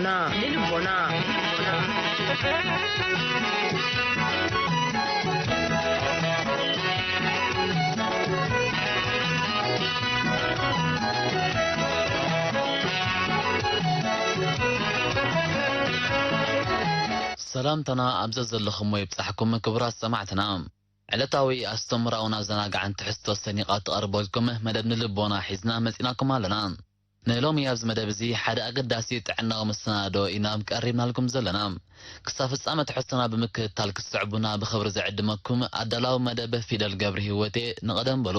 ንልቦና። ሰላምታና ኣብ ዘዘለኹሞ ይብጻሕኩም ክቡራት ሰማዕትና። ዕለታዊ ኣስተምራውን ኣዘናጋዕን ትሕዝቶ ሰኒቓ ትቐርበልኩም መደብ ንልቦና ሒዝና መጺናኩም ኣለና። ንሎሚ ኣብዚ መደብ እዚ ሓደ ኣገዳሲ ጥዕናዊ መሰናዶ ኢና ቀሪብናልኩም ዘለና። ክሳብ ፍጻመ ትሕዝቶና ብምክትታል ክትስዕቡና ብኽብሪ ዝዕድመኩም ኣዳላዊ መደብ ፊደል ገብረ ህይወቴ ንቐደም በሉ።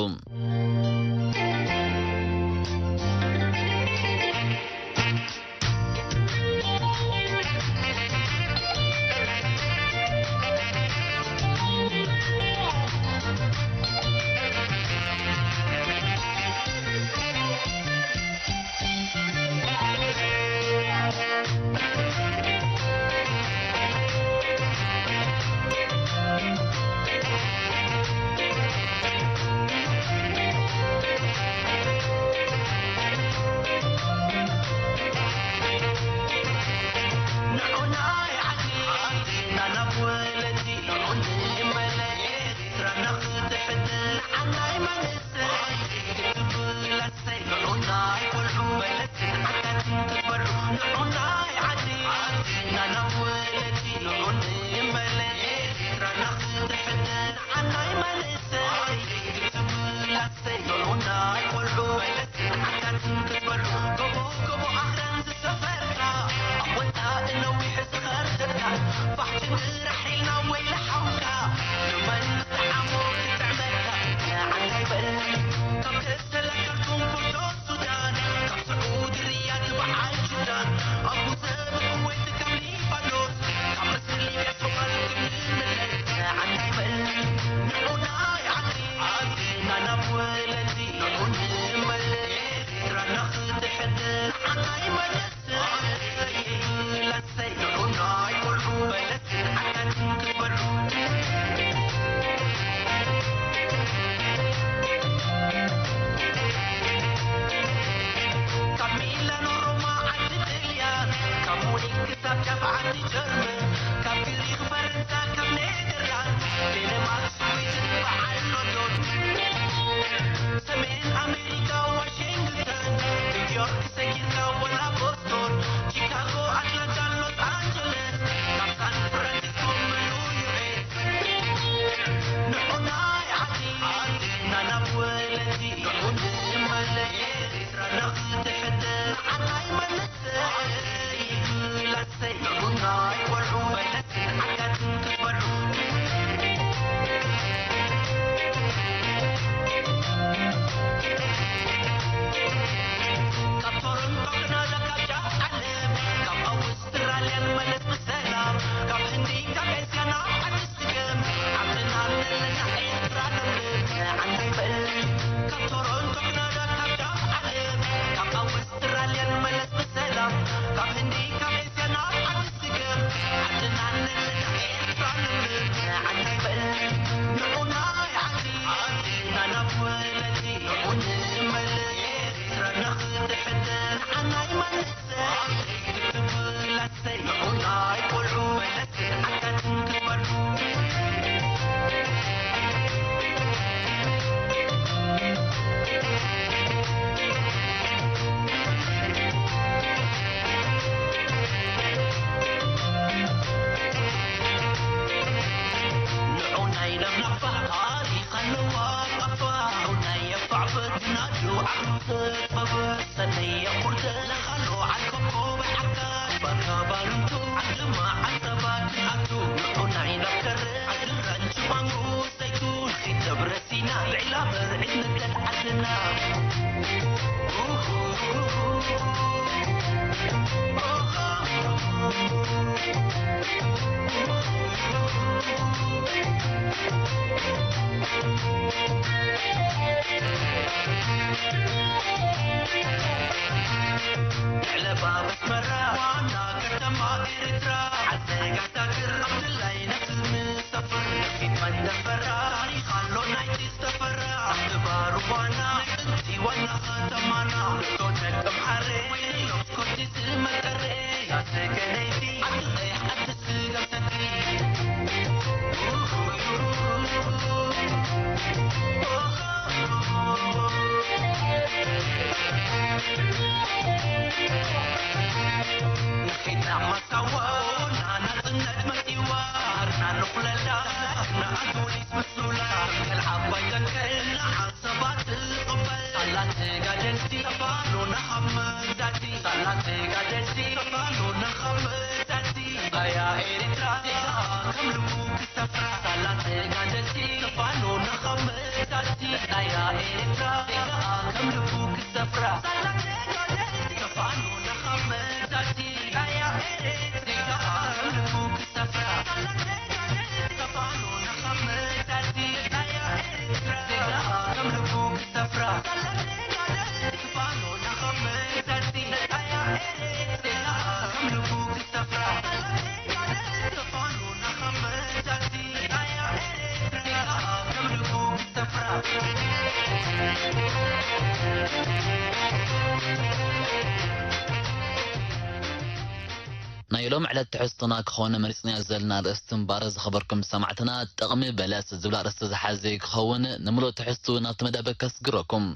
ናይ ሎም ዕለት ትሕዝቶና ክኸውን መሪጽናዮ ዘለና ኣርእስቲ እምበኣር፣ ዝኸበርኩም ሰማዕትና፣ ጥቕሚ በለስ ዝብል ኣርእስቲ ዝሓዘ ክኸውን። ንምሉእ ትሕዝቱ ናብቲ መደብ ከስግረኩም።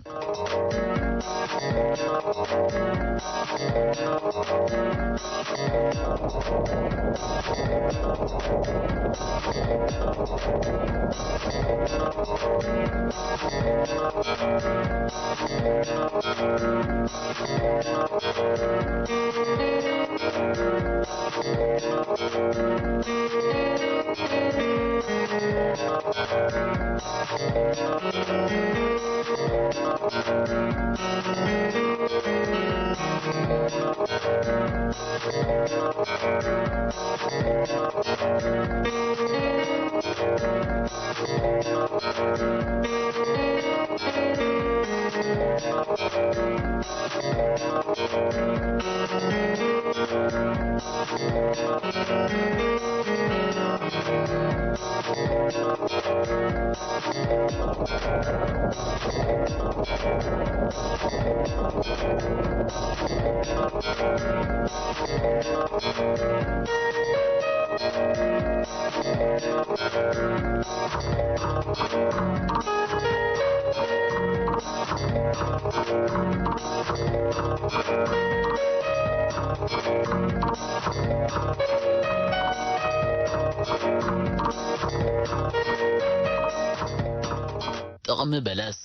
ጥቕሚ በለስ።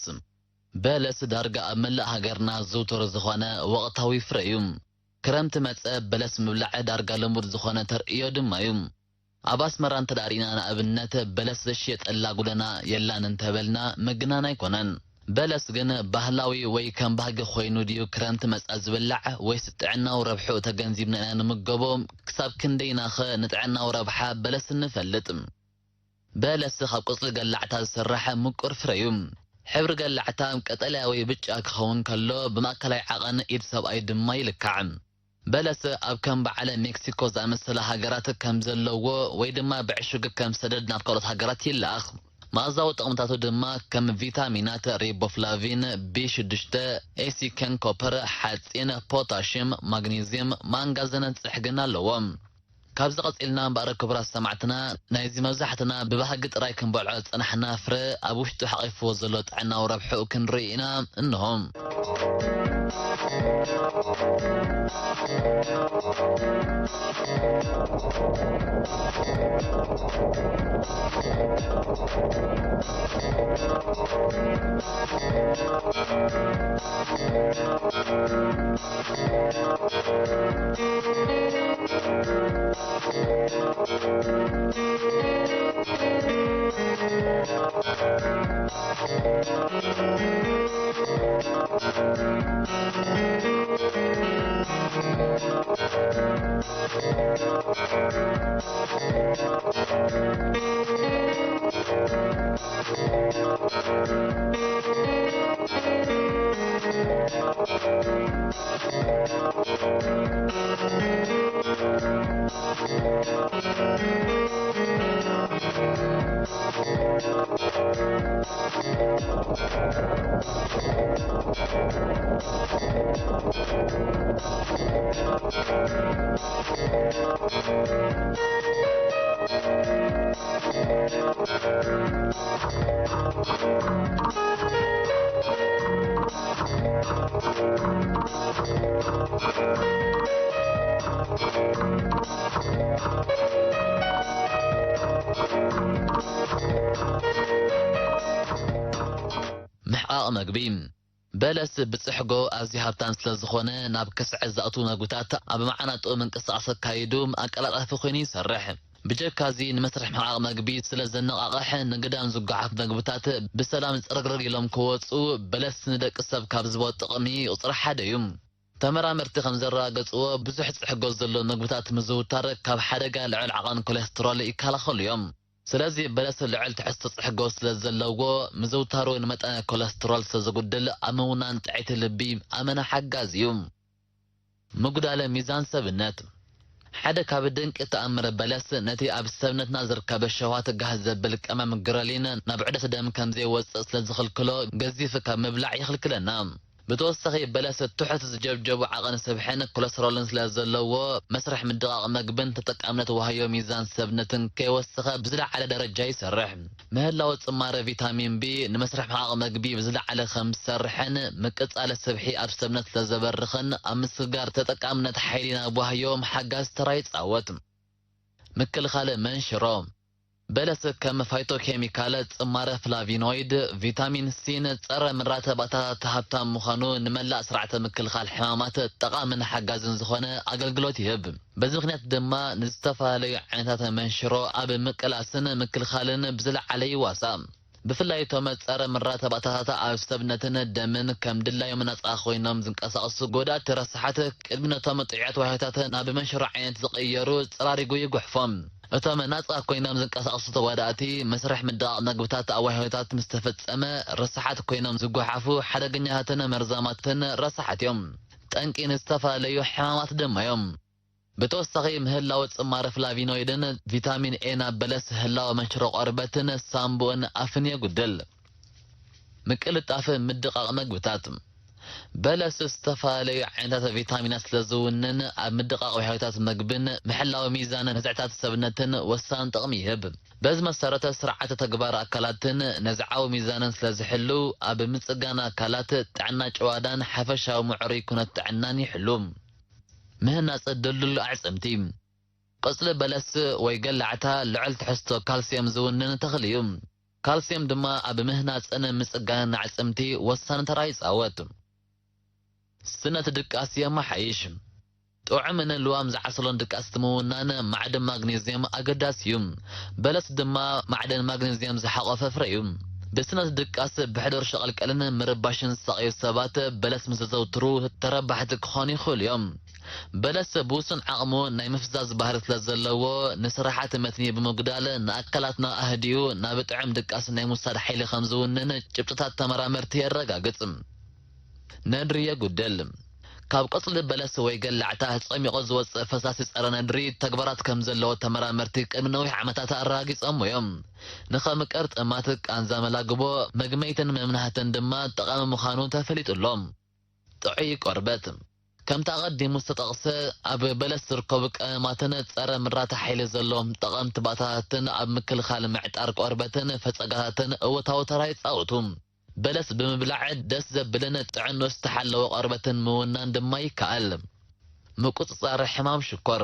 በለስ ዳርጋ ኣብ መላእ ሃገርና ዝውቱር ዝኾነ ወቕታዊ ፍረ እዩ። ክረምቲ መጸ በለስ ምብላዕ ዳርጋ ልሙድ ዝኾነ ተርእዮ ድማ እዩ። ኣብ ኣስመራ እንተ ደኣ ርኢና ንኣብነት በለስ ዝሽየጠላ ጉደና የላን እንተበልና ምግናን ኣይኮነን። በለስ ግን ባህላዊ ወይ ከም ባህጊ ኮይኑ ድዩ ክረምቲ መጻ ዝብላዕ ወይስ ጥዕናዊ ረብሕኡ ተገንዚብና ኢና ንምገቦ? ክሳብ ክንደይናኸ ንጥዕናዊ ረብሓ በለስ እንፈልጥ? በለስ ካብ ቆጽሊ ገላዕታ ዝስራሕ ምቁር ፍረ እዩ። ሕብሪ ገላዕታ ቀጠልያ ወይ ብጫ ክኸውን ከሎ፣ ብማእከላይ ዓቐን ኢድ ሰብኣይ ድማ ይልካዕ። በለስ ኣብ ከም በዓል ሜክሲኮ ዝኣመሰላ ሃገራት ከም ዘለዎ ወይ ድማ ብዕሹግ ከም ሰደድ ናብ ካልኦት ሃገራት ይለኣኽ። መኣዛዊ ጥቕምታቱ ድማ ከም ቪታሚናት ሪቦፍላቪን፣ ቢ ሽዱሽተ፣ ኤሲኬን ኮፐር፣ ሓጺን፣ ፖታሽየም፣ ማግኔዝየም፣ ማንጋዝን ጽሕግን ኣለዎ። ካብዚ ቀጺልና እምበኣር ክቡራት ሰማዕትና፣ ናይዚ መብዛሕትና ብባህጊ ጥራይ ክንበልዖ ዝጸናሕና ፍረ ኣብ ውሽጡ ሓቒፍዎ ዘሎ ጥዕናዊ ረብሕኡ ክንርኢ ኢና። እንሆ። ምሕቃቕ መግቢ። በለስ ብጽሕጎ ኣዝዩ ሃብታም ስለ ዝኾነ፣ ናብ ከስዐ ዘእቱ መግብታት ኣብ መዓናጥኡ ምንቅስቓስ ኣካይዱ ኣቀላጣፊ ኮይኑ ይሰርሕ። ብጀካዚ ንመስርሕ ምሕቃቕ መግቢ ስለ ዘነቓቕሕ፣ ንግዳም ዝጓሓፍ መግብታት ብሰላም ጽርግርግ ኢሎም ክወጹ በለስ ንደቂ ሰብ ካብ ዝህቦ ጥቕሚ ቁጽሪ ሓደ እዩ። ተመራመርቲ ከም ዘረጋገጽዎ፣ ብዙሕ ጽሕጎ ዘለዎ መግብታት ምዝውታር ካብ ሓደጋ ልዑል ዓቐን ኮሌስትሮል ይከላኸሉ እዮም። ስለዚ በለስ ልዑል ትሕዝቶ ጽሕጎ ስለ ዘለዎ፣ ምዝውታሩ ንመጠነ ኮለስትሮል ስለ ዘጉድል፣ ኣብ ምውናን ጥዕይቲ ልቢ ኣመና ሓጋዚ እዩ። ምጉዳለ ሚዛን ሰብነት። ሓደ ካብ ድንቂ ተኣምር በለስ፣ ነቲ ኣብ ሰብነትና ዝርከብ ሸውሃት ጋህ ዘብል ቀመም ግረሊን ናብ ዑደት ደም ከም ዘይወጽእ ስለ ዝኽልክሎ፣ ገዚፍ ካብ ምብላዕ ይኽልክለና። ብተወሳኺ በለስ ትሑት ዝጀብጀቡ ዓቐን ስብሕን ኮለስትሮልን ስለ ዘለዎ፣ መስርሕ ምድቓቕ መግብን ተጠቃምነት ዋህዮ ሚዛን ሰብነትን ከይወሰኸ ብዝለዓለ ደረጃ ይሰርሕ። ምህላው ጽማረ ቪታሚን ቢ ንመስርሕ ምሕቃቕ መግቢ ብዝለዓለ ከም ዝሰርሕን ምቅጻለ ስብሒ ኣብ ሰብነት ስለ ዘበርኽን ኣብ ምስግጋር ተጠቃምነት ሓይሊ ናብ ዋህዮ ሓጋዚ ተራ ይጻወት። ምክልኻል መንሽሮ። በለስ ከም ፋይቶኬሚካል፣ ጽማረ ፍላቪኖይድ፣ ቪታሚን ሲን ጸረ ምራተ ባእታታት ሃብታም ምዃኑ ንመላእ ስርዓተ ምክልኻል ሕማማት ጠቓምን ሓጋዝን ዝኾነ ኣገልግሎት ይህብ። በዚ ምኽንያት ድማ ንዝተፈላለዩ ዓይነታት መንሽሮ ኣብ ምቅላስን ምክልኻልን ብዝለዓለ ይዋሳእ። ብፍላይ እቶም ጸረ ምራተ ባእታታት ኣብ ሰብነትን ደምን ከም ድላዮም ናጻ ኮይኖም ዝንቀሳቐሱ ጎዳእቲ ረሳሓት ቅድሚ ነቶም ጥዑያት ዋህዮታት ናብ መንሽሮ ዓይነት ዝቕየሩ ጸራሪጉ ይጉሕፎም። እቶም ናጻ ኮይኖም ዝንቀሳቐሱ ተዋዳእቲ መስርሕ ምድቓቕ መግብታት ኣብ ዋህዮታት ምስ ተፈጸመ ረሳሓት ኮይኖም ዝጓሓፉ ሓደገኛታትን መርዛማትን ረሳሓት እዮም። ጠንቂ ንዝተፈላለዩ ሕማማት ደማ እዮም። ብተወሳኺ ምህላው ጽማረ ፍላቪኖይድን ቪታሚን ኤን ኣብ በለስ ህላወ መንሽሮ ቆርበትን ሳምቡእን ኣፍን የጉድል። ምቅልጣፍ ምድቓቕ መግብታት። በለስ ዝተፈላለዩ ዓይነታት ቪታሚናት ስለ ዝውንን ኣብ ምድቓቕ ዋህዮታት መግብን ምሕላው ሚዛን መዘዕታት ሰብነትን ወሳኒ ጥቕሚ ይህብ። በዚ መሰረት ስርዓተ ተግባር ኣካላትን ነዝዓዊ ሚዛንን ስለ ዝሕሉ ኣብ ምጽጋን ኣካላት ጥዕና ጭዋዳን ሓፈሻዊ ምዕሩይ ኩነት ጥዕናን ይሕሉ። ምህናጽ ድልዱል ኣዕጽምቲ። ቆጽሊ በለስ ወይ ገላዕታ ልዑል ትሕዝቶ ካልስየም ዝውንን ተኽሊ እዩ። ካልስየም ድማ ኣብ ምህናጽን ምጽጋንን ኣዕጽምቲ ወሳኒ ተራ ይጻወት። ስነት ድቃስ የመሓይሽ። ጥዑምን ልዋም ዝዓሰሎን ድቃስ ንምውናን ማዕድን ማግኔዝየም ኣገዳሲ እዩ። በለስ ድማ ማዕድን ማግኔዝየም ዝሓቖፈ ፍረ እዩ። ብስነት ድቃስ ብሕዱር ሸቐልቀልን ምርባሽን ዝሳቐዩ ሰባት በለስ ምስ ዘዘውትሩ ተረባሕቲ ክኾኑ ይኽእሉ እዮም። በለስ ብውሱን ዓቕሙ ናይ ምፍዛዝ ባህሪ ስለ ዘለዎ፣ ንስራሓት መትኒ ብምጉዳል ንኣካላትና ኣህዲኡ ናብ ጥዑም ድቃስ ናይ ምውሳድ ሓይሊ ከም ዝውንን ጭብጥታት ተመራመርቲ የረጋግጽ። ነድሪ የጉድል። ካብ ቆጽሊ በለስ ወይ ገላዕታ ጸሚቑ ዝወጽእ ፈሳሲ ጸረ ነድሪ ተግባራት ከም ዘለዎ ተመራመርቲ ቅድሚ ነዊሕ ዓመታት ኣረጋጊጾም እዮም። ንኸም ቅርጥማት፣ ቃንዛ መላግቦ፣ መግመይትን መምናህትን ድማ ጠቓሚ ምዃኑ ተፈሊጡ ኣሎ። ጥዑይ ቆርበት። ከምቲ ኣቐዲሙ ዝተጠቕሰ፣ ኣብ በለስ ዝርከቡ ቀመማትን ጸረ ምራተ ሓይሊ ዘለዎም ጠቐምቲ ባእታታትን ኣብ ምክልኻል ምዕጣር ቆርበትን ፈጸጋታትን እወታዊ ተራ ይጻወቱ። በለስ ብምብላዕ ደስ ዘብልን ጥዕንኡ ዝተሓለወ ቆርበትን ምውናን ድማ ይከኣል። ምቁጽጻር ሕማም ሽኮር።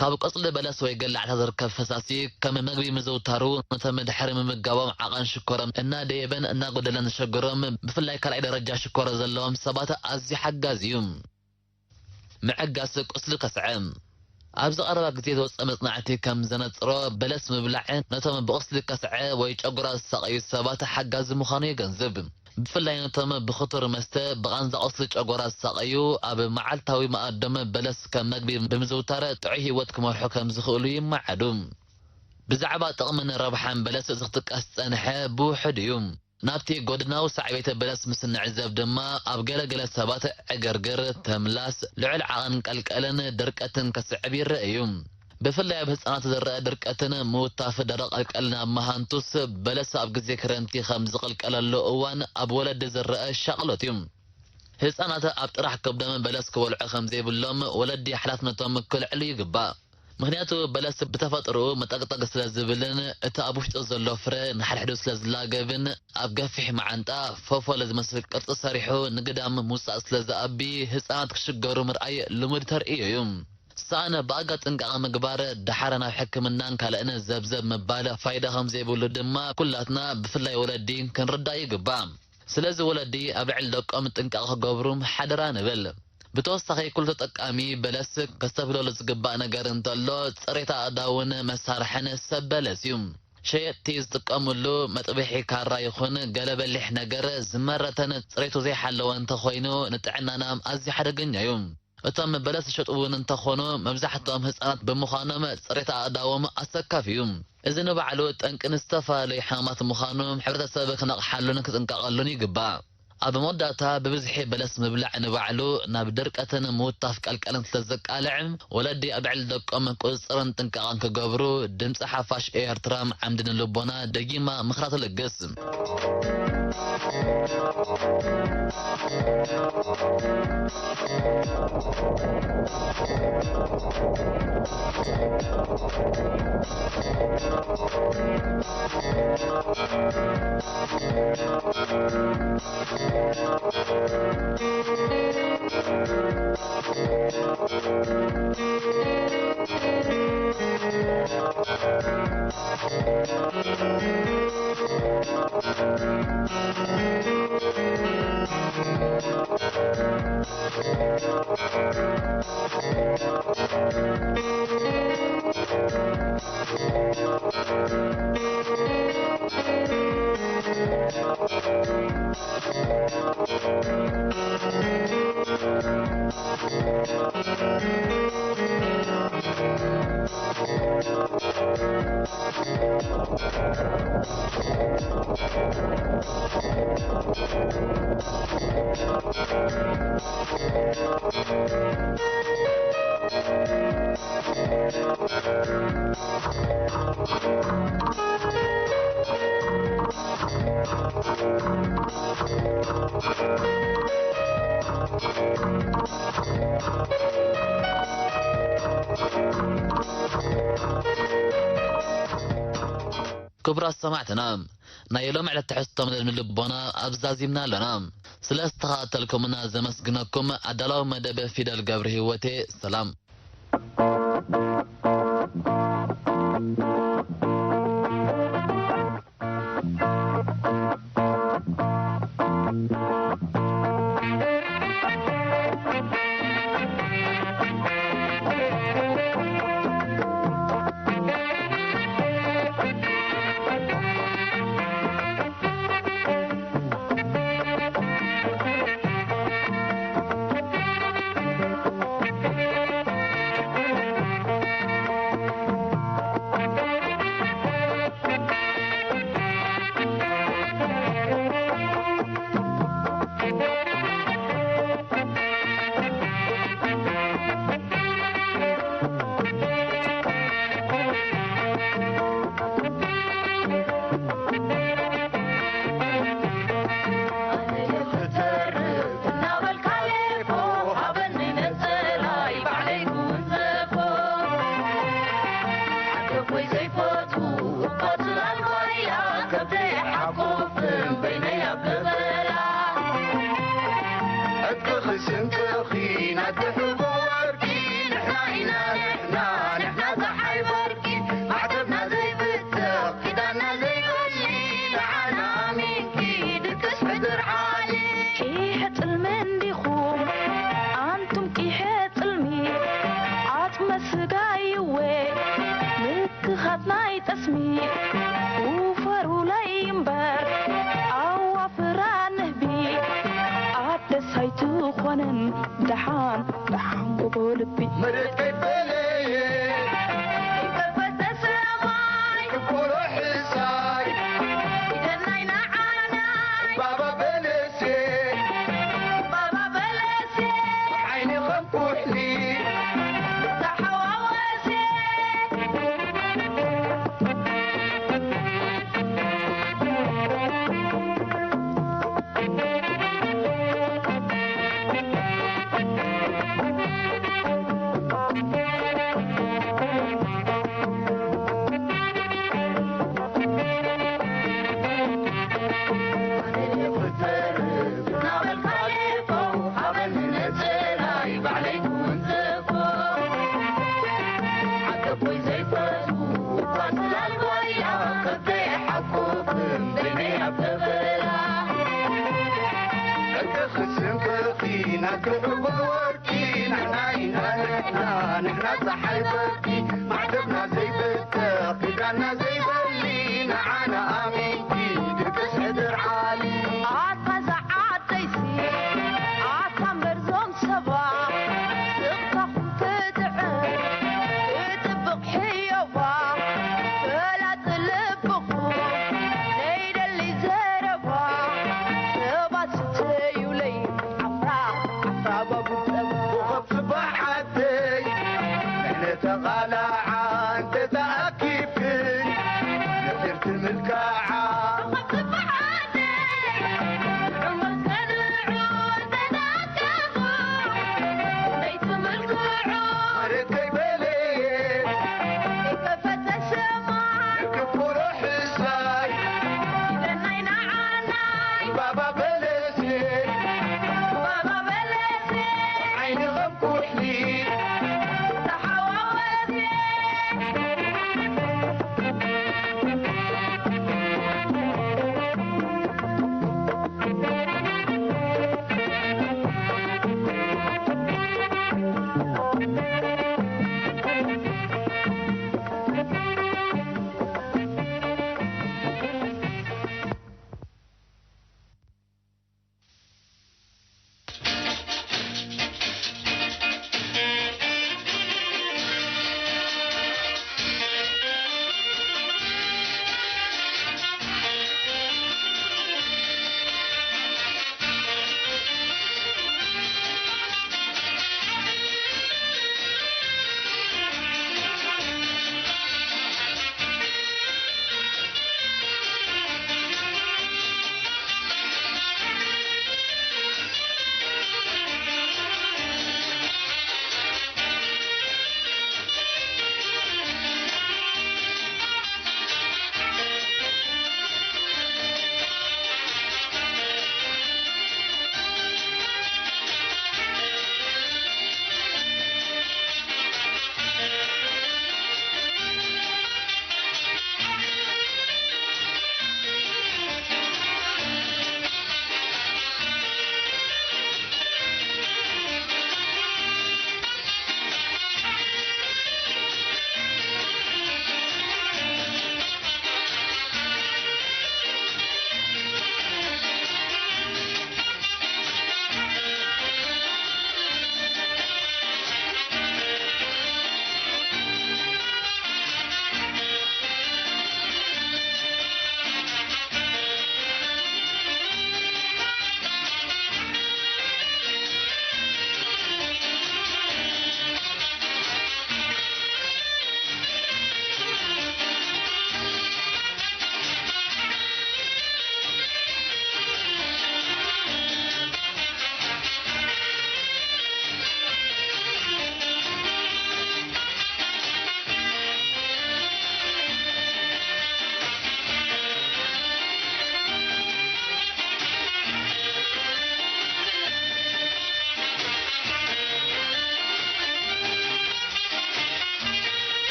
ካብ ቆጽሊ በለስ ወይ ገላዕታ ዝርከብ ፈሳሲ ከም መግቢ ምዝውታሩ፣ ነቶም ድሕሪ ምምጋቦም ዓቐን ሽኮሮም እናደየበን እናጎደለን ዘሸግሮም፣ ብፍላይ ካልኣይ ደረጃ ሽኮር ዘለዎም ሰባት ኣዝዩ ሓጋዚ እዩ። ምዕጋስ ቁስሊ ከስዐ። ኣብዚ ቀረባ ግዜ ዝወጸ መጽናዕቲ ከም ዘነጽሮ፣ በለስ ምብላዕ ነቶም ብቁስሊ ከስዐ ወይ ጨጉራ ዝሳቐዩ ሰባት ሓጋዚ ምዃኑ የገንዝብ። ብፍላይ ነቶም ብኽቱር መስተ ብቓንዛ ቁስሊ ጨጎራ ዝሳቐዩ፣ ኣብ መዓልታዊ መኣዶም በለስ ከም መግቢ ብምዝውታር ጥዑይ ህይወት ክመርሑ ከም ዝኽእሉ ይመዓዱ። ብዛዕባ ጥቕምን ረብሓን በለስ እዚ ክጥቀስ ዝጸንሐ ብውሑድ እዩ። ናብቲ ጎድናዊ ሳዕቤት በለስ ምስ እንዕዘብ ድማ፣ ኣብ ገለ ገለ ሰባት ዕግርግር፣ ተምላስ፣ ልዑል ዓቐን ቀልቀልን ድርቀትን ከስዕብ ይረአ እዩ። ብፍላይ ኣብ ህጻናት ዝረአ ድርቀትን ምውታፍ ደረቕ ቀልቀልን ኣብ መሃንቱስ፣ በለስ ኣብ ግዜ ክረምቲ ከም ዝቕልቀለሉ እዋን ኣብ ወለዲ ዝረአ ሻቕሎት እዩ። ህጻናት ኣብ ጥራሕ ከብዶም በለስ ክበልዑ ከም ዘይብሎም ወለዲ ሓላፍነቶም ክልዕሉ ይግባእ። ምኽንያቱ በለስ ብተፈጥሮኡ መጠቅጠቅ ስለ ዝብልን እቲ ኣብ ውሽጡ ዘሎ ፍረ ንሓድሕዱ ስለ ዝላገብን ኣብ ገፊሕ መዓንጣ ፎፎለ ዝመስል ቅርጺ ሰሪሑ ንግዳም ምውጻእ ስለ ዝኣቢ ህጻናት ክሽገሩ ምርኣይ ልሙድ ተርእዮ እዩ። ሳእን ብኣጋ ጥንቃቐ ምግባር፣ ደሓር ናብ ሕክምናን ካልእን ዘብዘብ ምባል ፋይዳ ከም ዘይብሉ ድማ ኩላትና ብፍላይ ወለዲ ክንርዳእ ይግባእ። ስለዚ ወለዲ ኣብ ልዕሊ ደቆም ጥንቃቐ ክገብሩ ሓደራ ንብል። ብተወሳኺ፣ ኩሉ ተጠቃሚ በለስ ከስተብህለሉ ዝግባእ ነገር እንተሎ፣ ጽሬት ኣእዳውን መሳርሕን ሰብ በለስ እዩ። ሸየጥቲ ዝጥቀምሉ መጥብሒ ካራ ይኹን ገለ በሊሕ ነገር ዝመረተን ጽሬቱ ዘይሓለወ እንተኾይኑ፣ ንጥዕናና ኣዝዩ ሓደገኛ እዩ። እቶም በለስ ዝሸጡ እውን እንተኾኑ፣ መብዛሕትኦም ህጻናት ብምዃኖም፣ ጽሬት ኣእዳዎም ኣሰካፊ እዩ። እዚ ንባዕሉ ጠንቂ ንዝተፈላለዩ ሕማማት ምዃኑ፣ ሕብረተሰብ ክነቕሓሉን ክጥንቀቐሉን ይግባእ። ኣብ መወዳእታ፣ ብብዝሒ በለስ ምብላዕ ንባዕሉ ናብ ድርቀትን ምውታፍ ቀልቀልን ስለ ዘቃልዕ፣ ወለዲ ኣብ ልዕሊ ደቆም ቁጽጽርን ጥንቃቐን ክገብሩ፣ ድምጺ ሓፋሽ ኤርትራ ዓምዲ ንልቦና ደጊማ ምኽራ ትልግስ። ክቡራት ሰማዕትና፣ ናይ ሎም ዕለት ትሕዝቶ መደብ ንልቦና ኣብዚ ዛዚምና ኣለና። ስለ ዝተኸታተልኩምና ዘመስግነኩም ኣዳላዊ መደብ ፊደል ገብረ ህይወቴ፣ ሰላም። ቂሐ ጽልሚ እንዲኹም ኣንቱም ቂሐ ጽልሚ፣ ዓጽመ ስጋይወ ምክኻት ናይ ጠስሚ። ውፈሩለይ እምበር ኣዋፍራ ንህቢ፣ ኣደስ ኣይትኾንን ደሓን ደሓን ጎቦ ልቢ። መሬት ከይፈለየ ንሕና ጸሓይ በርቂ ማዕተብና ዘይብተኽ ኪዳና ዘይበሊ ንዓና ኣሚንኪ ድቅስ ሕድር ዓሊ ኣታ ዝዓደይሲ ኣታ መርዞም ሰባ ስቕታኹም ትጥዕም ትጥብቕ ሕዮባ ፈላጥ ልብኹም ነይደሊ ዘረባ ሰባት ስተዩለይ ዓፍራ ዓፍራ ጓጉል ጸባ ኮኸብ ጽባሕ ዓደይ ንሕነ ተቓላዓ እንተ ተኣኪብክን ነጢርቲ ምልካዓ